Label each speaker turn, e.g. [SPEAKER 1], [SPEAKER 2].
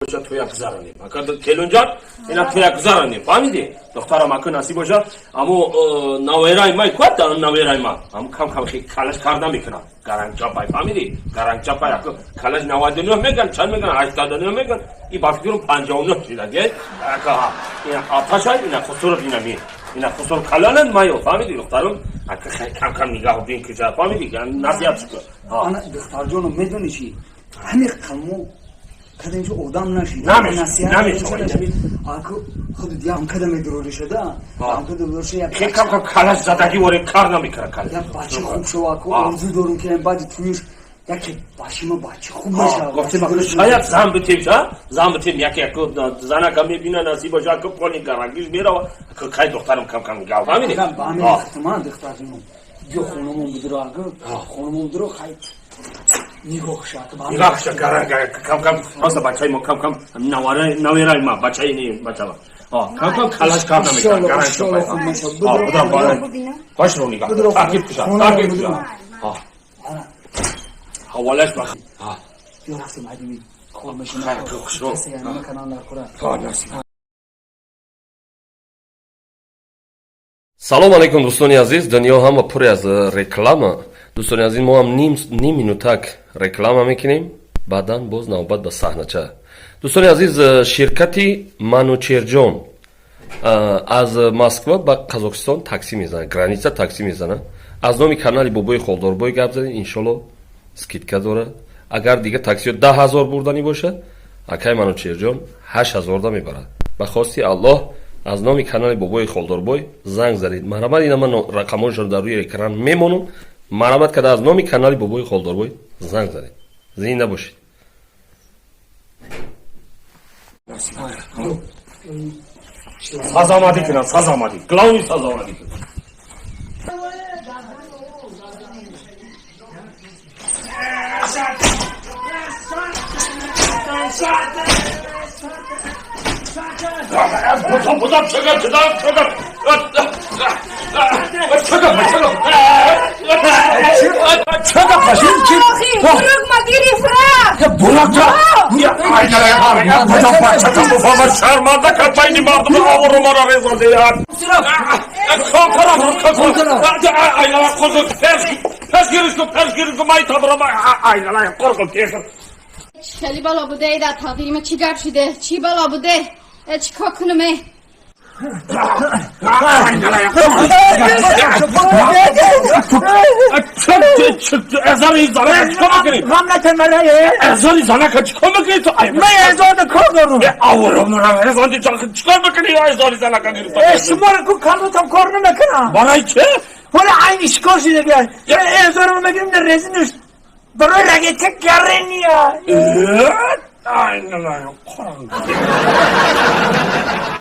[SPEAKER 1] Боша, туя гузаронем. Ака келунҷон, ина туя гузаронем, фаҳмидӣ? Духтарам, ака насиб боша, аммо навераи май куат, навераи ма ам кам кам калаш карда мекунад. Гаранчапай, фаҳмидӣ? Гаранчапай, ака калаш 99 меган, чанд меган, 89 меган, и ба фикрам 59 шида, ге? Ака ҳа, ина аташай, ина хусурат, ина ми. Ина хусур каланан майо, фаҳмидӣ, духтарам? Ака кам кам нигаҳ бин куҷа, фаҳмидӣ? Насиҳат шукр.
[SPEAKER 2] Ана духтарҷоно, медонӣ чӣ? Ҳамин қалмо када инҷо одам нашид.
[SPEAKER 1] Намешавад.
[SPEAKER 2] Аку худ диям када медурори шуда. Ам када дурши як
[SPEAKER 1] кам кам калаш задагӣ воре кар намекара калаш.
[SPEAKER 2] Як бача хуб шава, аку орзу дорум ки баъди туюш яке бачима бача хуб мешава.
[SPEAKER 1] Гуфтем, аку шояд зан битем, ша? Зан битем, яке аку занака мебина, насиб боша, аку поли гарангиш мерава. Аку кай духтарам кам кам гав. Фаҳмидӣ?
[SPEAKER 2] Ба ҳамин хатман, духтарҷоно. Биё хонамон бидуро, аку хонамон бидуро, хай нигоҳ шак.
[SPEAKER 1] Нигоҳ шак, кам кам просто бачаи мо кам кам навераи ма бачаи не бачава. Кам кам калаш карда мекунад. Башро нигоҳ. Таъқиб кушад, таъқиб кушад. Ҳаволаш ба.
[SPEAKER 2] Биё рафтем, айдими кор мешина.
[SPEAKER 1] Хушро.
[SPEAKER 2] Насиб.
[SPEAKER 3] Салом алейкум, дӯстони азиз. Дунё ҳама пур аз реклама. Дӯстони азиз, мо ҳам ним минутак реклама мекунем, баъдан боз навбат ба саҳнача. Дӯстони азиз, ширкати Манучерҷон аз Москва ба Қазоқистон такси мезанад, граница такси мезанад. Аз номи канали Бобои Холдорбой гап занед, иншолло скидка дорад. Агар дига таксиҳо 10 000 бурданӣ бошад, акай Манучерҷон 8000-да мебарад. Ба хости Аллоҳ, аз номи канали Бобои Холдорбой занг занед. Марҳамат, ина ман рақамҳояшонро дар рӯи экран мемонам. Марҳамат карда аз номи канали Бобои Холдорбой занг занед. Зинда бошед.
[SPEAKER 1] Саз омадӣ кунад, саз омадӣ. Главный саз омадӣ кунад. Бутам, бутам, чагам, чагам, чагам. Чагам, чагам. Чагам,
[SPEAKER 4] Бурук ма гирифт, рафт.
[SPEAKER 1] Буракта. Ай, бутам, бачатам, буфама шарманда кард байни мардум, обрӯ маро резонде. Кон кун, айнала қурқун, пеш гириш кун, пеш гириш кун, май табрам, айнала қурқун, пеш.
[SPEAKER 4] Хеле бало буде, дар тақдири ма чӣ гап шиде? Чӣ бало буде? Чӣ кор кунам?
[SPEAKER 1] غم
[SPEAKER 5] نکن مرا.
[SPEAKER 1] ازاری زنک چیکار میکنی تو؟
[SPEAKER 5] من ازاد کار دارم.
[SPEAKER 1] آورم مرا، ازاری چیکار میکنی؟ ازاری زنک
[SPEAKER 5] شما رو کو کار کار نمیکنم.
[SPEAKER 1] برای چه؟
[SPEAKER 5] حالا عین اشکار شده بیای ازارمو میگیریم در رزینش برای رگته گرنیه.
[SPEAKER 1] نه نه.